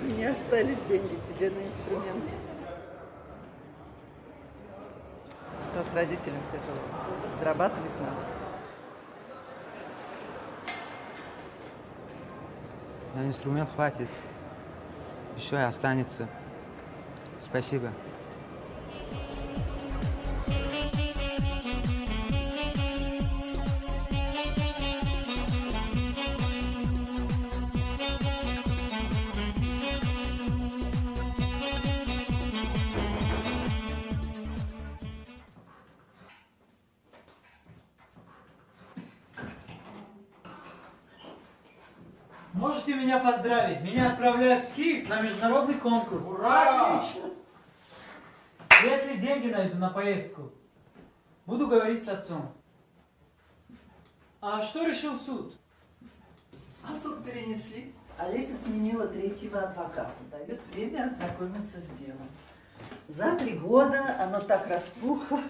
У меня остались деньги тебе на инструмент. Но с родителем тяжело. Подрабатывать надо. На инструмент хватит. Еще и останется. Спасибо. Можете меня поздравить? Меня отправляют в Киев на международный конкурс. Ура! Отлично! Если деньги найду на поездку, буду говорить с отцом. А что решил суд? А суд перенесли. Олеся сменила третьего адвоката. Дает время ознакомиться с делом. За 3 года оно так распухло,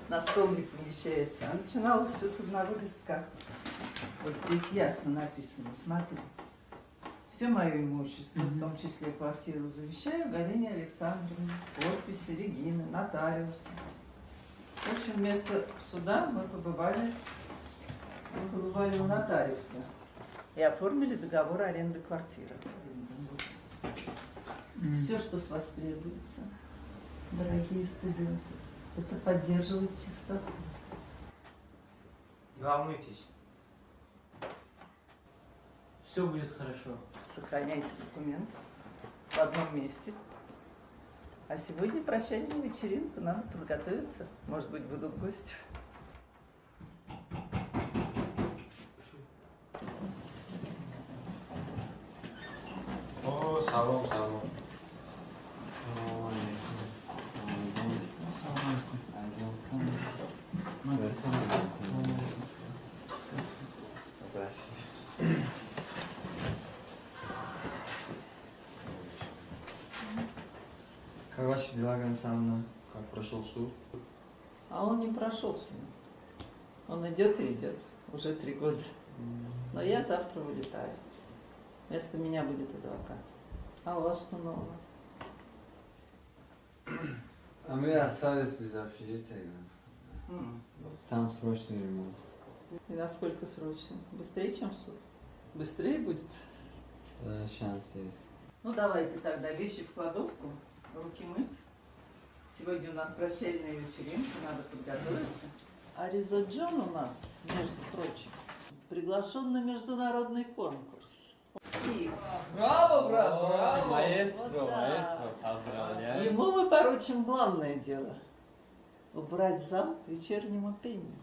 на стол не помещается. А начиналось все с одного листка. Вот здесь ясно написано, смотри. Все мое имущество, в том числе квартиру, завещаю Галине Александровне, подписи Регины, нотариуса. В общем, вместо суда мы побывали у нотариуса и оформили договор аренды квартиры. Вот. Все, что с вас требуется, дорогие студенты, это поддерживать чистоту. Не волнуйтесь. Все будет хорошо. Сохраняйте документ в одном месте. А сегодня прощальная вечеринка, надо подготовиться. Может быть, будут гости. О, салом, салом. Здравствуйте. Как ваши дела, Гансамна? Как прошел суд? А он не прошелся. Он идет и идет. Уже 3 года. Но я завтра вылетаю. Вместо меня будет адвокат. А у вас что нового? А мы остались без общежития. Там срочный ремонт. И насколько срочно? Быстрее, чем суд? Быстрее будет? Да, шанс есть. Ну, давайте тогда вещи в кладовку, руки мыть. Сегодня у нас прощальная вечеринка, надо подготовиться. А Риза Джон у нас, между прочим, приглашен на международный конкурс. Киев. Браво, брат, браво! Маэстро, вот, да. Маэстро, поздравляю. Ему мы поручим главное дело – убрать зал к вечернему пению.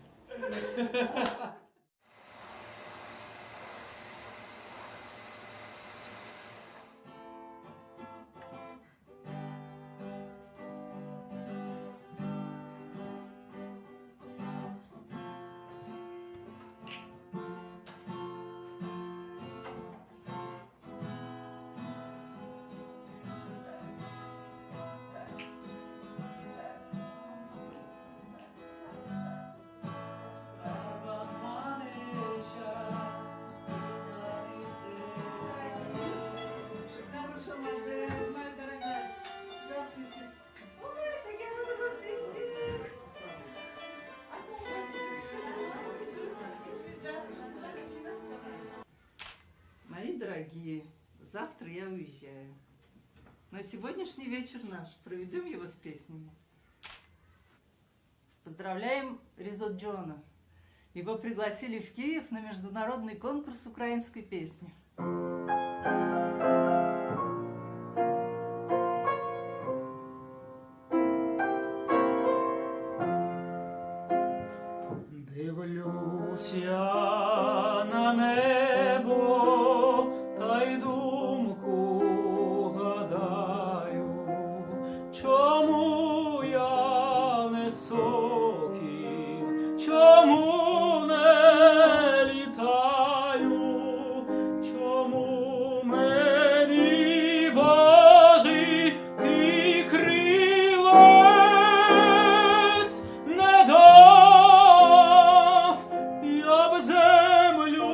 семьи. Завтра я уезжаю. Но сегодняшний вечер наш. Проведем его с песнями. Поздравляем Резо Джона. Его пригласили в Киев на международный конкурс украинской песни. Дивлюсь я на небо, та й думку гадаю, чому я не сокіл, чому не літаю, чому мені, Божий, ти крилець не дав, я б землю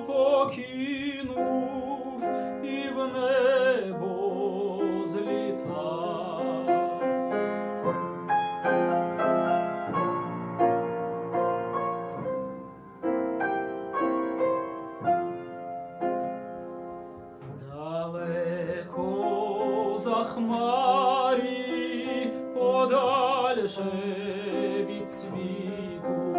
покинув і в небо злітав. Далеко за хмарі, подальше від світу,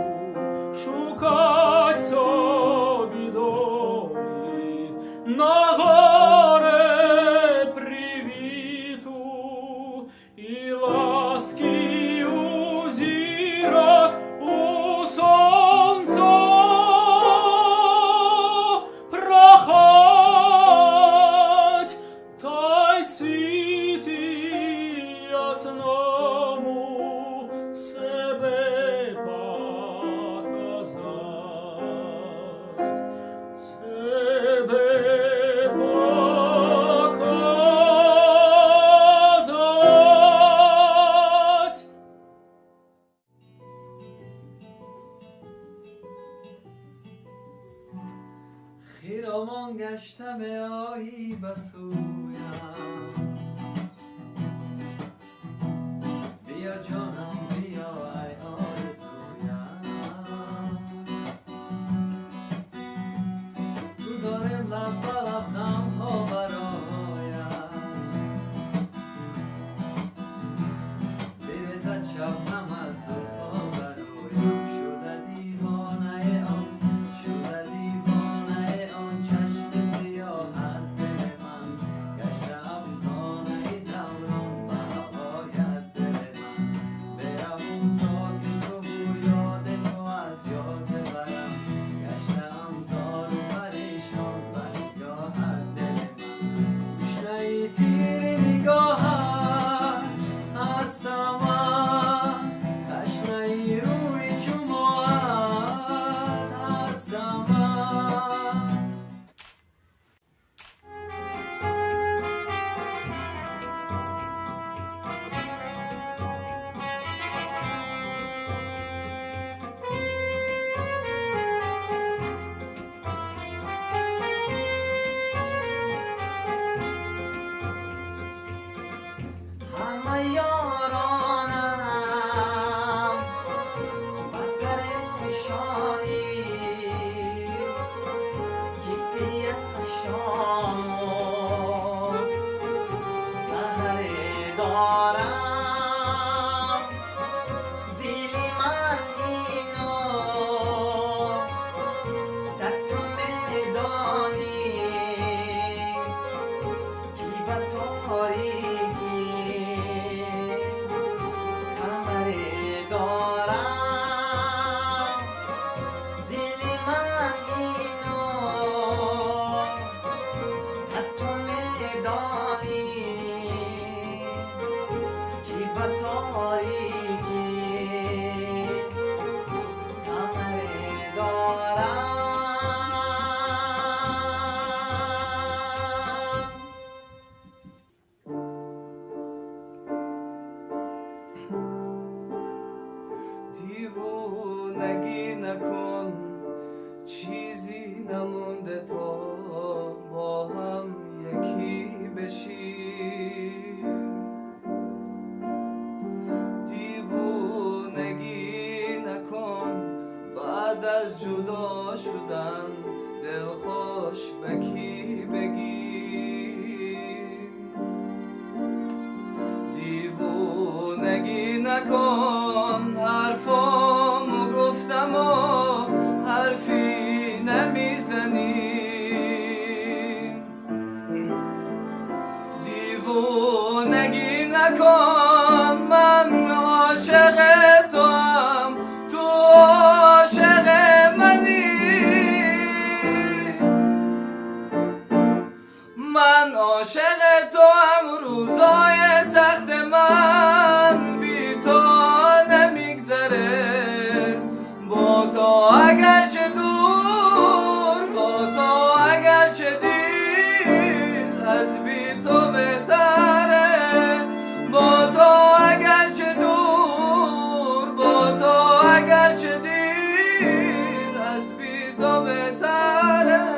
шукать собі долі, на горе привіту, і ласки у зірок, у сонця прохать, та й світі ясному себе показать, себе показать. خیرامان گشتم آیی بسویم، بیا جانم بیا ای آرزویم، گذارم لب به لب غمها برایم، بریزد شبنم از زلفها برویم. شده دیوانه آن، شده دیوانه آن چشم سیاهت دل من، گشته افسانه دوران به هوایت دل من، بروم تا که تو و یاد تو از یاد برم، گشته‌ام زار و پریشان به نگاهت دل من، گشنه تیر نگاهت هستم من، تشنه روی چو ماهت هستم من. همه یارانم به پریشانی که سیه شام و سحر دارم، دل من اینو تا تو میدانی که به تاریکی کمر دارم، دل من اینو تا تو میدانی که به تاریکی کمر دارم. دیوونگی نکن، چیزی نمونده تا با هم یکی بشیم. دیوونگی نکن، بعد از جدا شدن دلخوش کاش به کی بگیم. دیوونگی نکن، حرفامو گفتم و حرفی نمیزنیم. دیوونگی نکن، من عاشق توام، تو عاشق منی. من عاشق توام، روزای سخت من بی تو نمیگذره. با تو اگرچه دور، با تو اگرچه دیر، از بی تو بهتره. با تو اگرچه دور، با تو اگرچه دیر، از بی تو بهتره.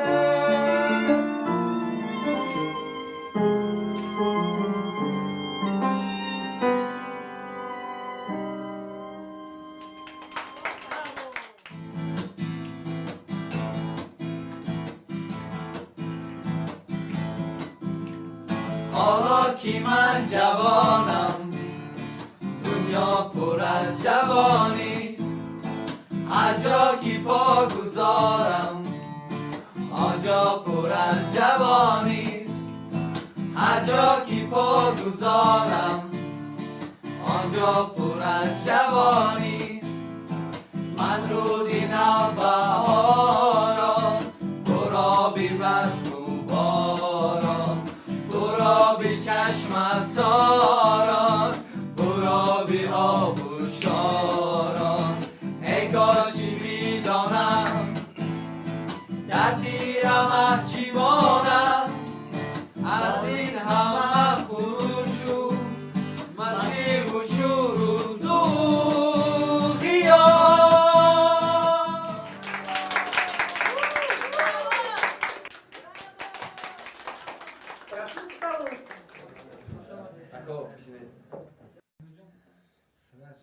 حالا که من جوانم، دنیا پر از جوانیست. هر جا که پا گذارم، آنجا پر از جوانیست. هر جا که پا گذارم، آنجا پر از جوانیست. من رودی نوبهاران، پر آبی بشم و باران، پر آبی چشم ساران، پر آبی آب و شاران. ای کاشی میدانم در تیرم چی ماند، از این همه خروش و مستی و شور و دوغیان. Прошу к столу.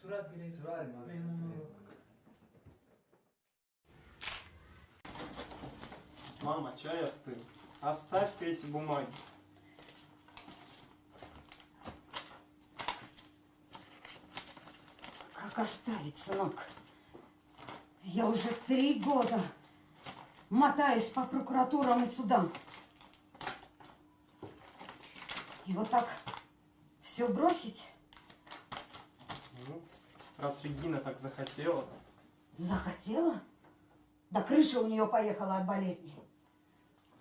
Сурат гиред меҳмонро. Мама, чай остыл. Оставь ты эти бумаги. Как оставить, сынок? Я уже 3 года мотаюсь по прокуратурам и судам. И вот так все бросить? Ну, раз Регина так захотела. Захотела? Да крыша у нее поехала от болезни.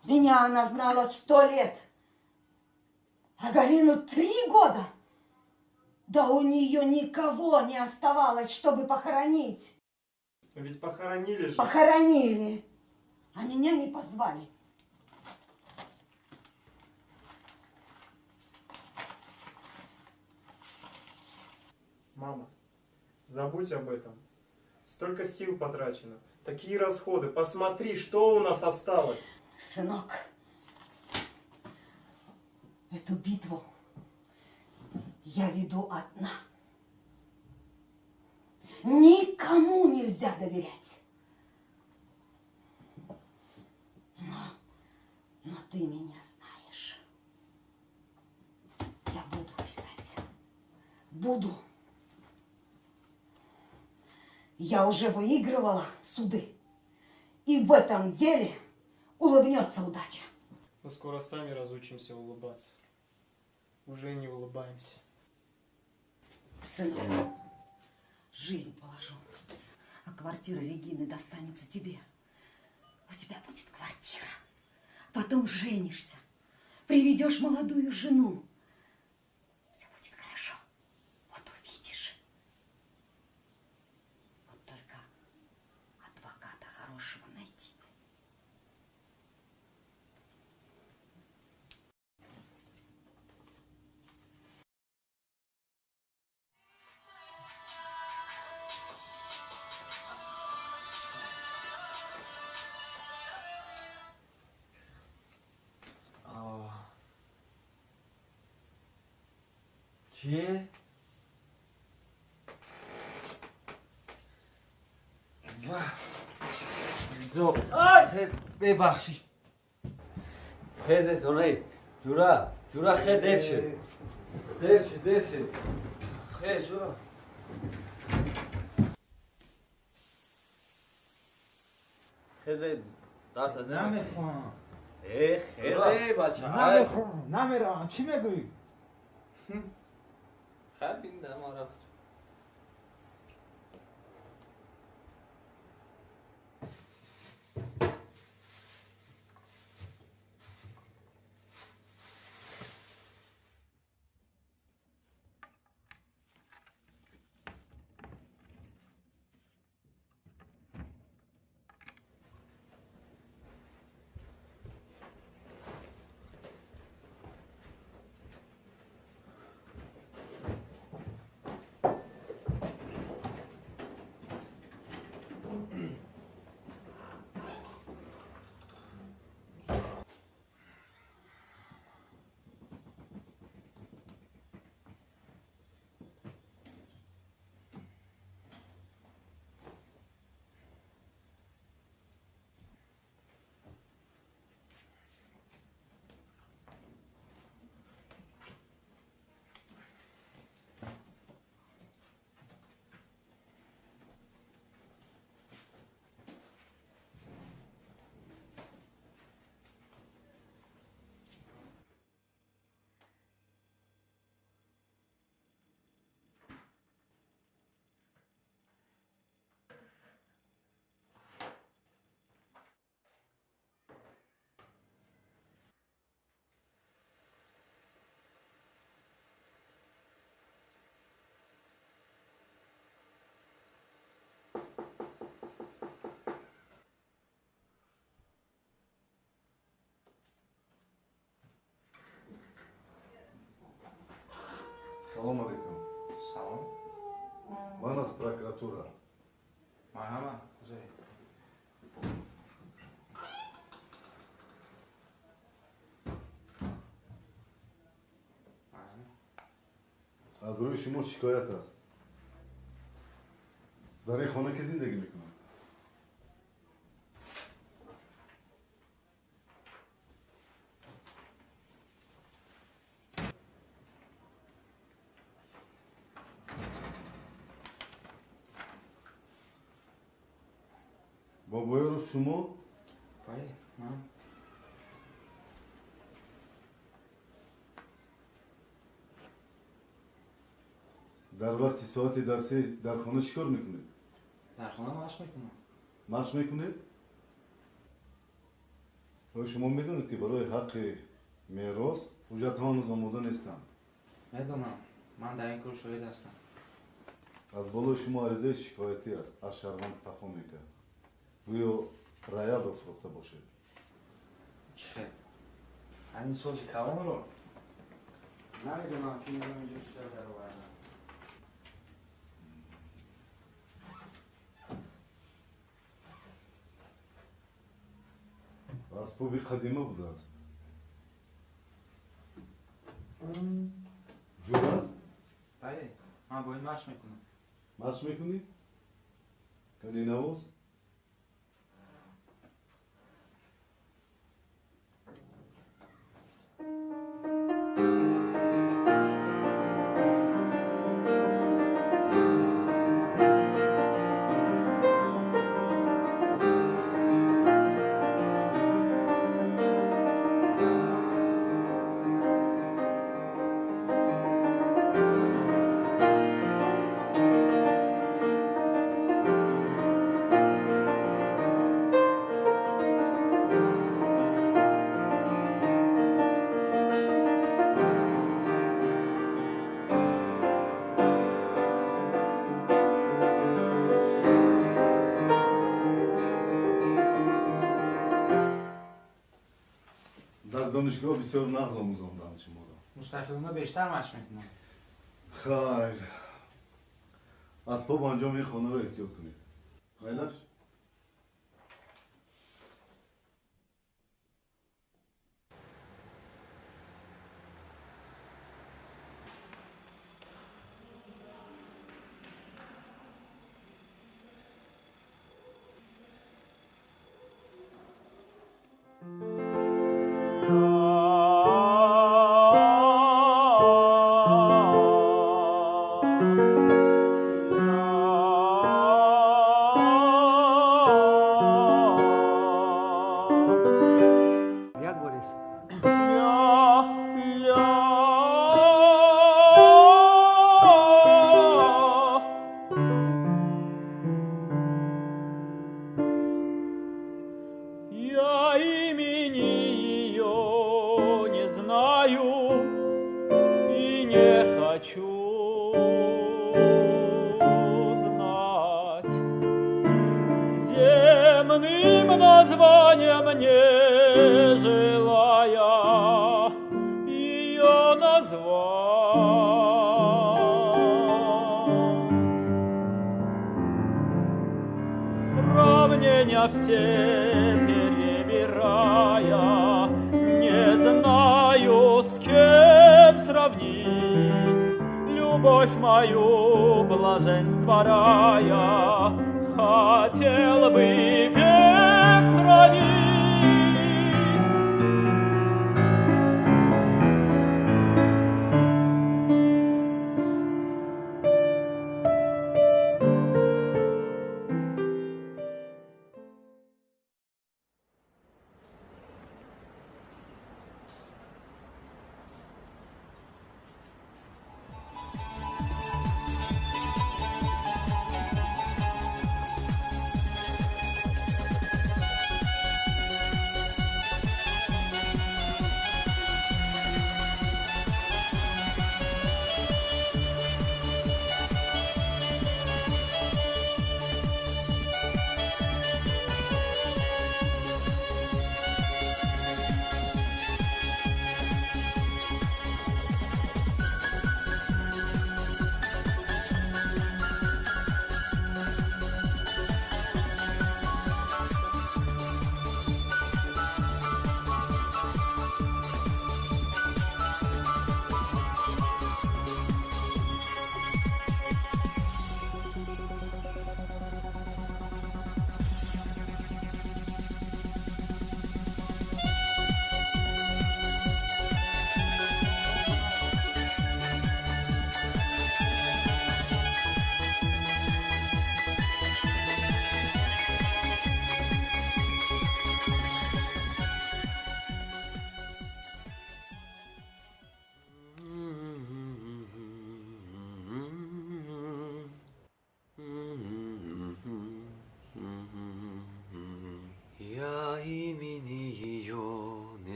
Меня она знала 100 лет. А Галину 3 года. Да у нее никого не оставалось, чтобы похоронить. Но ведь похоронили же. Похоронили. А меня не позвали. Мама, забудь об этом. Столько сил потрачено. Такие расходы. Посмотри, что у нас осталось. Сынок, эту битву я веду одна. Никому нельзя доверять. Но ты меня знаешь. Я буду писать. Буду. Я уже выигрывала суды. И в этом деле улыбнется удача. Мы скоро сами разучимся улыбаться. Уже не улыбаемся. Сынок, жизнь положу. А квартира Регины достанется тебе. У тебя будет квартира. Потом женишься. Приведешь молодую жену. Все будет хорошо. Вот увидишь. Вот только адвоката хорошего найти бы. چیه؟ واه میرزا، ببخشید. Хезе тоней. Ҷура, ҷура хе дер шид. Дер шид, дер шид. Хе, ҷура. Хезе дарс намехоҳам. Э, хезе бача. Намехоҳам, намеравам. Чӣ мегӯӣ? Хай бин да ма рафт. Салом алейкум. Салом. Ман аз прокуратура. Марҳама, гузаред. Аз рӯи шумо шикоят аст. Дар ин хона ки зиндагӣ мекунад? Бобоёро шумо? Бале, ман. Дар вақти соати дарсӣ дар хона чӣ кор мекунед? Дар хона машқ мекунам. Машқ мекунед? Оё шумо медонед, ки барои ҳаққи мерос ҳуҷҷатҳо ҳанӯз омода нестанд? Медонам. Ман дар ин кор шоҳид ҳастам. Аз болои шумо аризаи шикоятӣ аст аз шаҳрванд Пахоменко. Гӯё роялро фурӯхта бошед. Чӣ хел? Ҳамин сози калонро? Намедонам, ки инро инҷо чӣ тавр даровардам. Асбоби қадима будааст. Ҷур аст? Бале, ман бо ин машқ мекунам. Машқ мекунӣ? Кани навоз? Донишгоҳ бисёр нағз омӯзонданд шуморо. Мустақилона бештар машқ мекунам. Хайр, аз по ба анҷоми ин хонаро эҳтиёт кунед. Майлаш? No. Земным названием не желая ее назвать. Сравнения все перебирая, не знаю, с кем сравнить любовь мою, блаженство рая. Хотел бы век хранить.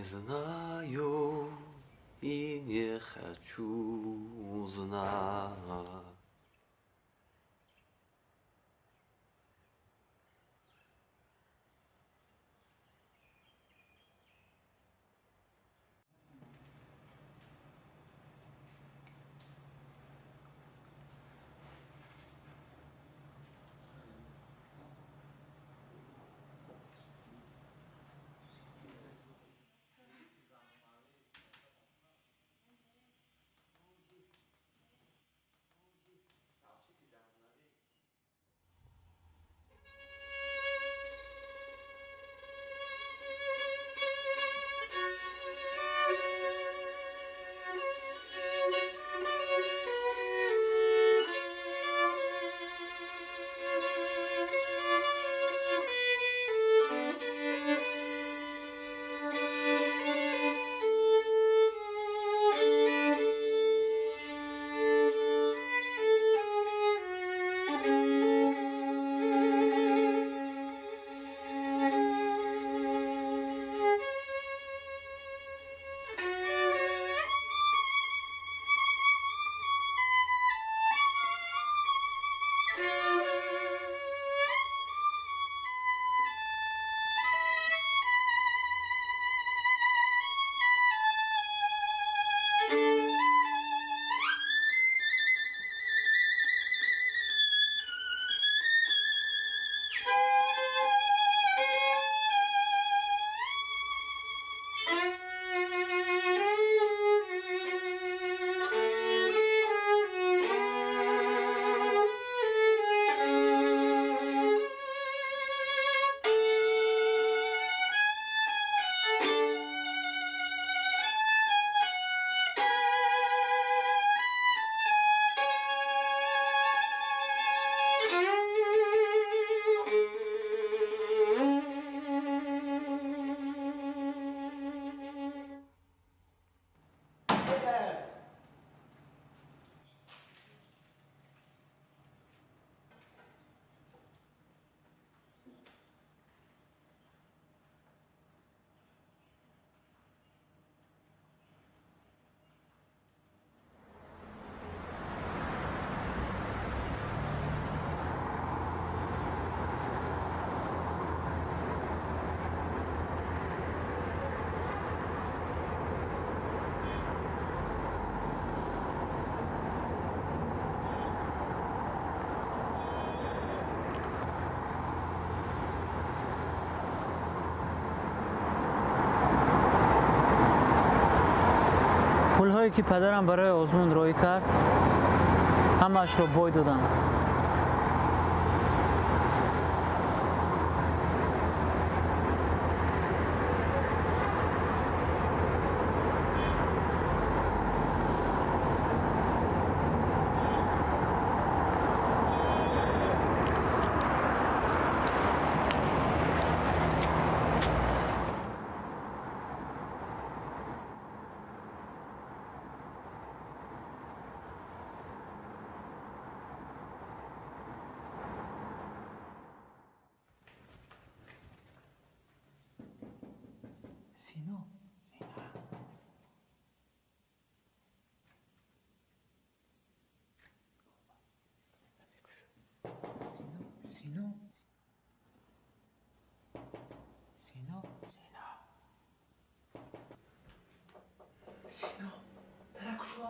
Знаю и не хочу узнать. Пулҳое ки падарам барои озмун роҳӣ кард, ҳамаашро бой додам. Сино. Сино. Сино. Сино. Дарак шо.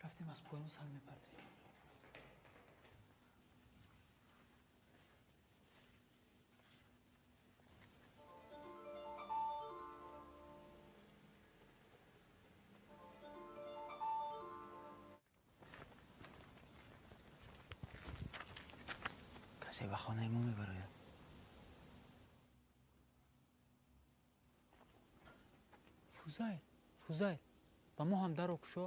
Рафтем аз поён санг мепартоем. Касе ба хонаи мо мебарояд. Фузайл, Фузайл, ба мо ҳам даро кушо.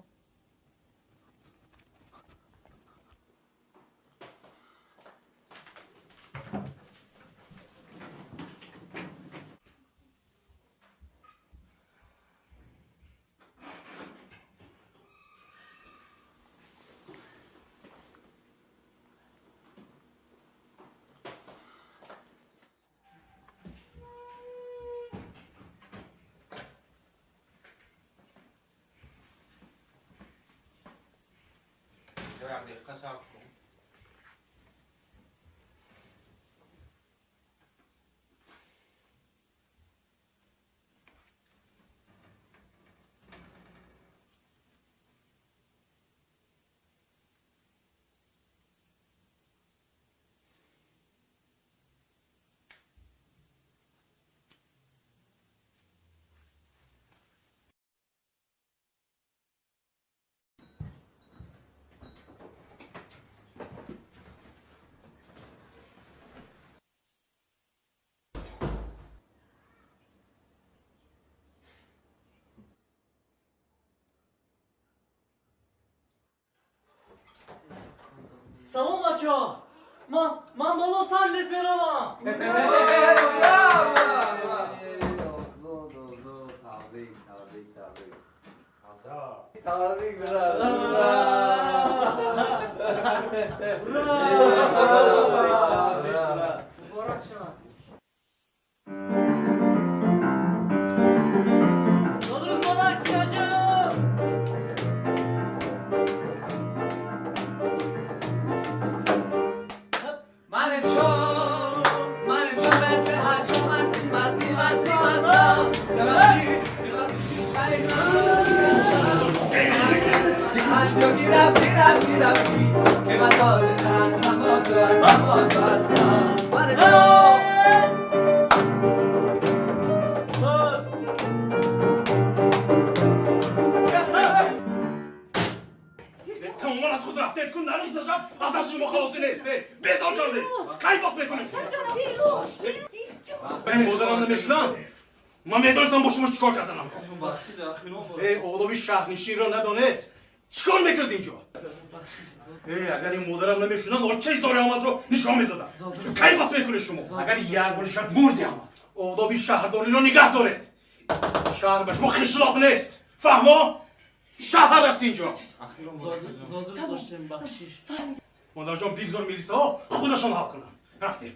Салом, бачаҳо! Ман ба Лос-Анҷелес меравам! Табрик, ура! Муборак шавад! Зодрӯз муборак, Сиёҷон! من امشب مثل هر شب مستی مستی مستی مستم مستی مستی شیش هر جا که رفتی رفتی رفتی که من تازه هستم با تو هستم با تو هستم من امشب. тамоман аз худ рафтед кун нарӯз нашаб аз дасти шумо халосӣ нест. Безор кардед, кай бас мекунед? Ба ин модарам намешудам, ман медонистам бо шумо чӣ кор карданам. Э, одоби шаҳрнишинро надонед, чӣ кор мекунед инҷо? Э, агар ин модарам намешудам, очаи зори Аҳмадро нишон мезадам. Кай бас мекунед шумо? Агар як бори шаб мурди Аҳмад, одоби шаҳрдориро нигаҳ доред. Шаҳр ба шумо қишлоқ нест, фаҳмо? Шаҳр аст инҷо. Модарҷон, бигзор милисаҳо худашон ҳал кунанд. Рафтем.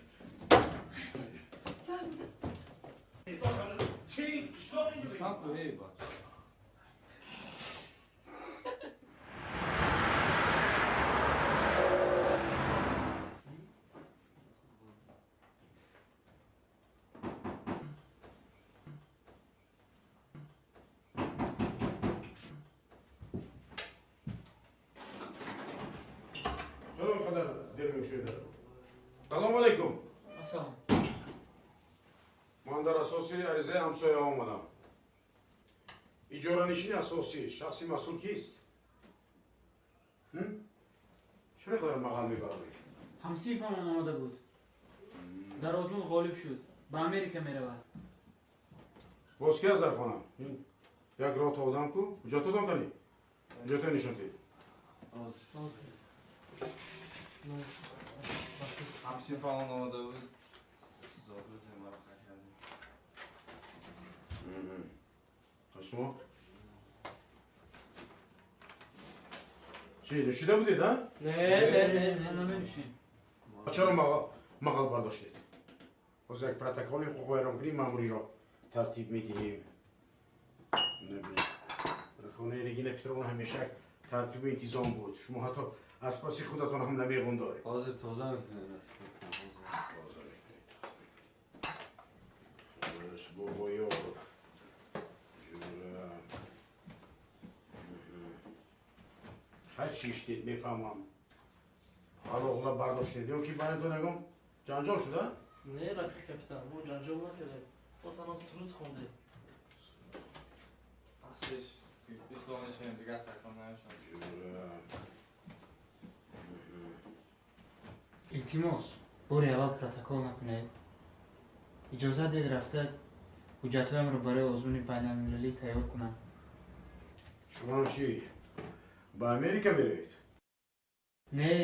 Салом алейкум. Ассалом. Ман дар асоси аризаи ҳамсоя омадам. Иҷоранишини асосӣ, шахси масъул кист? Чаро қадар мағал мебароред? Ҳамсинфамон омода буд. Дар озмун ғолиб шуд. Ба Америка меравад. Боз ки аст дар хона? Як рота одам ку? Ҳуҷҷатотон кани? Ҳуҷҷатои нишон диҳед. Ҳамсинфамон омода буд. Зодрӯзи маро қайд кардем. Шумо? Чӣ, нӯшида будед, а? Не, не, не, не, наменӯшем. Чаро мағал бардоштед? Ҳозир як протоколи ҳуқуқвайронкунии маъмуриро тартиб медиҳем. Хонаи Регина Петровна ҳамеша тартибу интизом буд. Шумо ҳатто аз паси худатон ҳам намеғундоред. Ҳозир тоза мекунем. Тоза мекунед, тоза мекунед. Хуш, бобоёр. Ҷура. Ҳар шиштед, мефаҳмам. Ҳалоғла бардоштед. Ё ки байнатон ягон ҷанҷол шуда? Не, рафиқ капитан, мо ҷанҷол накардем. Мо танҳо суруд хондем. Бахшиш, ислом мешавем, дигар такрор намешавад. Ҷура. Илтимос, бори аввал протокол накунед. Иҷозат диҳед рафта ҳуҷҷатҳоямро барои озмуни байналмилалӣ тайёр кунам. Шумоам чӣ? Ба Америка меравед? Не,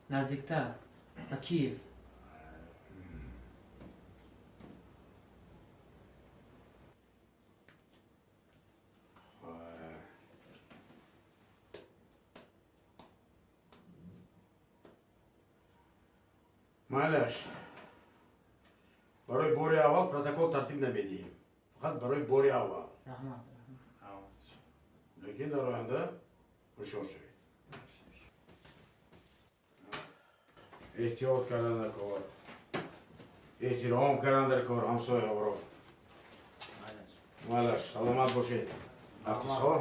наздиктар, ба Киев. Майлаш, барои бори аввал протокол тартиб намедиҳем. Фақат барои бори аввал. Раҳмат, раҳмат. Лекин дар оянда ҳушёр шавед. Эҳтиёт кардан дар кор, эҳтиром кардан дар кор ҳамсояҳоро. Майлаш, саломат бошед. Артистҳо.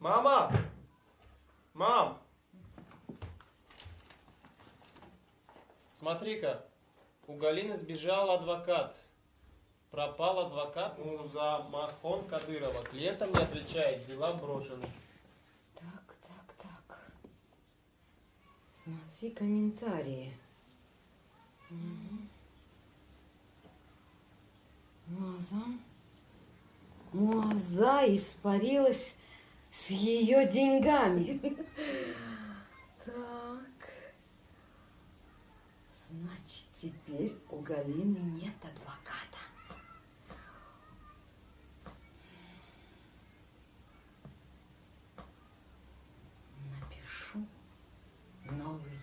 Мама! Мам! Смотри-ка, у Галины сбежал адвокат. Пропал адвокат Музамахон Кадырова. Клиентам не отвечает, дела брошены. Так, так, так. Смотри комментарии. Угу. Муаза. Муаза испарилась с ее деньгами. Так. Значит, теперь у Галины нет адвоката. Напишу новый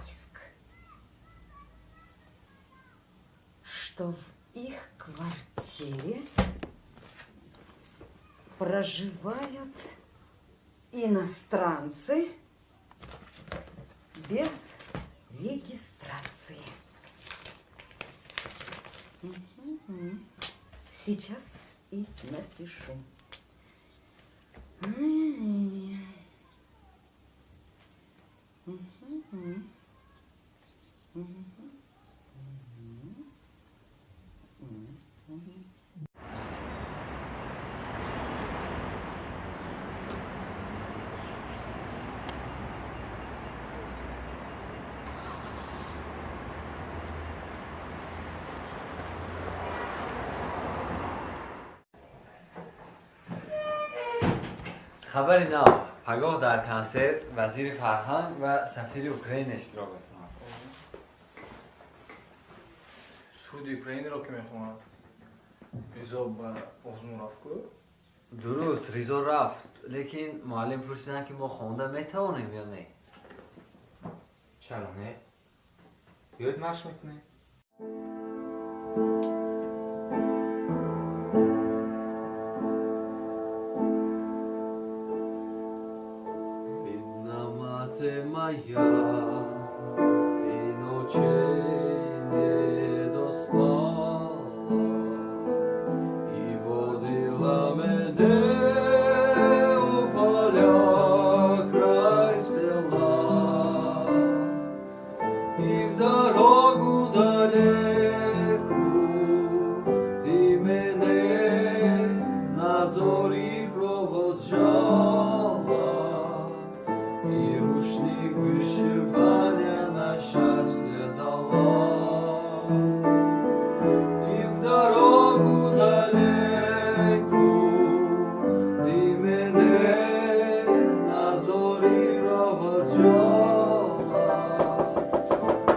иск, что в их квартире проживают иностранцы без регистрации. Угу. Сейчас и напишу. Угу. Угу. Угу. Угу. Хабари нав. Пагоҳ дар консерт вазири фарҳанг ва сафири Украина иштирок мекунанд. Суруди Украинаро ки мехонад? Ризо ба озмун рафт ку? Дуруст, Ризо рафт, лекин муаллим пурсиданд, ки мо хонда метавонем ё не. Чаро не? Биёед машқ мекунем. Бідна мати моя, ти ночей не доспала і водила мене у поля край села, і в дорогу далеку ти мене на зорі проводжала, і рушник вишивання на щастя дала. І в дорогу далеку ти мене на зорі проводжала,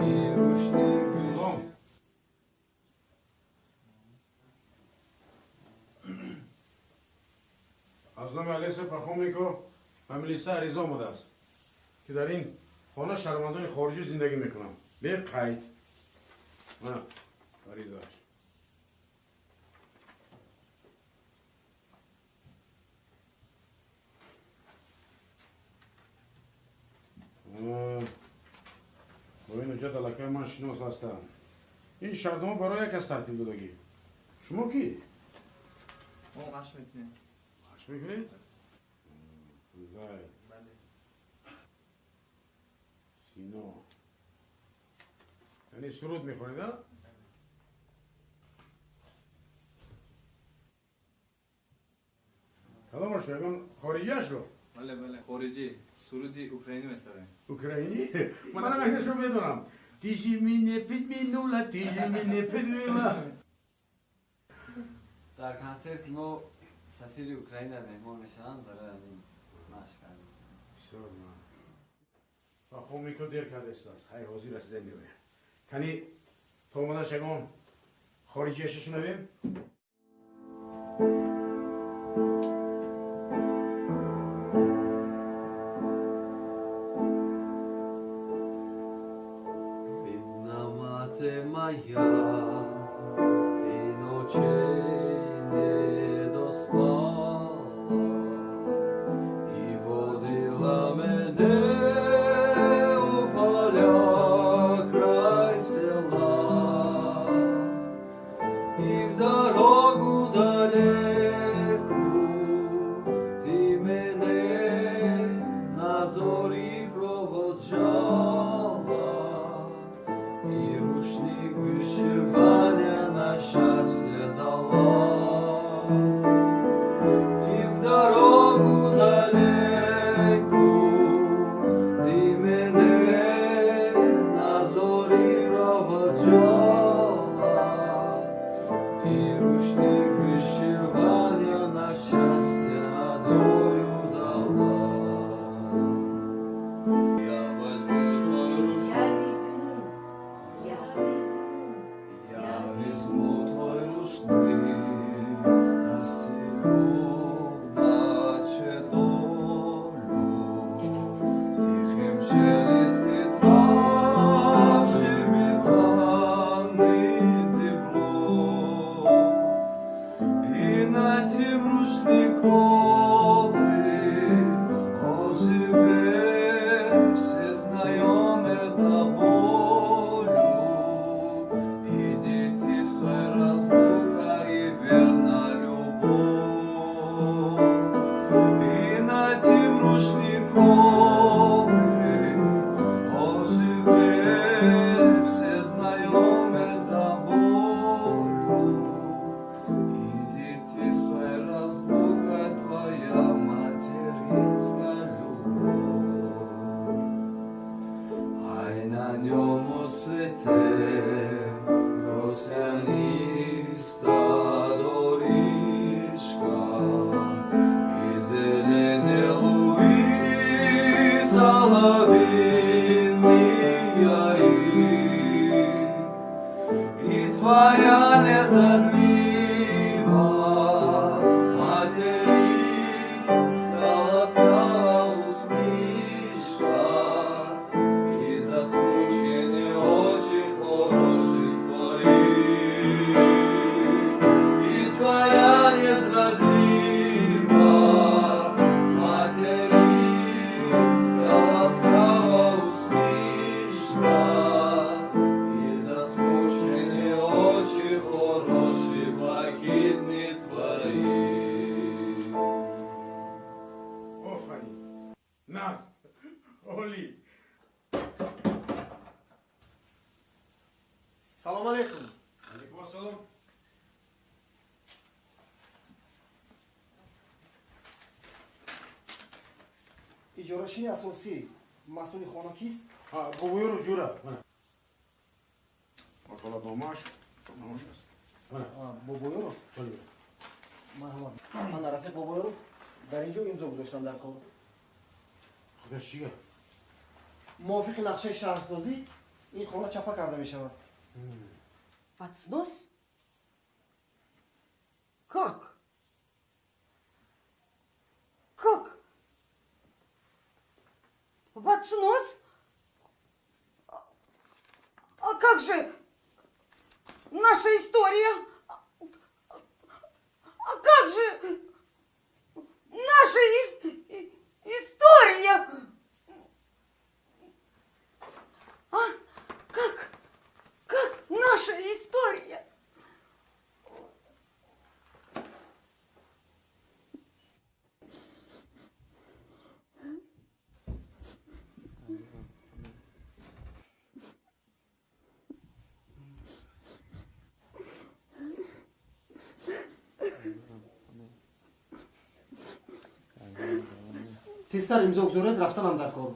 і рушник вишивання. Аз номи Олеся Пахоменко ба милиса ариза омадааст, ки дар ин хона шаҳрвандони хориҷӣ зиндагӣ мекунанд бе қайд. Мана аризааш. Бо ин ҳуҷҷат аллакай ман шинос ҳастам. Ин шартнома барои як кас тартиб додагӣ. Шумо кӣ? Мо машқ мекунем. Машқ мекунед? Зай. Бале. Сино. Яъне суруд мехонед, а? Кадомашро? Ягон хориҷиашро? Бале, бале, хориҷӣ. Суруди украинӣ месароем. Украинӣ? Манам аксашро медонам. Ти ж мене підмінула, ти ж мене підвела. Дар консерти мо сафири Украина меҳмон мешаванд, барои ҳамин машқ кардем. Бисёр ман. Пахоменко дер кардааст. Ҳай, ҳозир расида меояд. Кани то омадаш ягон хориҷиаша шунавем? Бідна мати моя, ти ночей не доспала і водила мене у поля край села, і в дорогу далеку ти мене на зорі проводжала, і рушник вишивання на щастя дала. І в дорогу далеку ти мене на зорі проводжала, і рушник вишивання на щастя на долю дала. Я возьму твой рушник. Я візьму, я візьму, Я візьму твой рушник, настелю, наче долю, в тихім шелесті трав щебетане тепло, і на тім рушникові оживе все знайоме до болю, і дитинство, і розлука, і вірна любов. І на тім рушникові оживе все знайоме до болю, і дитинство, і розлука твоя. Иҷорашини асосӣ масъули хона кист? Бобоёров Ҷура. Ваколатномааш номаш аст. Бобоёров? Бале. Марҳамат. Ана Рафиқ Бобоёров дар ин ҷо имзо гузоштан дар кор. Худо чӣ гап? Мувофиқи нақшаи шаҳрсозӣ ин хона чапа карда мешавад. Под снос? Как? Как? Под снос? А как же наша история? А как же наша история? А как? Как наша история? Тезтар имзо гузоред, рафтанам дар кор.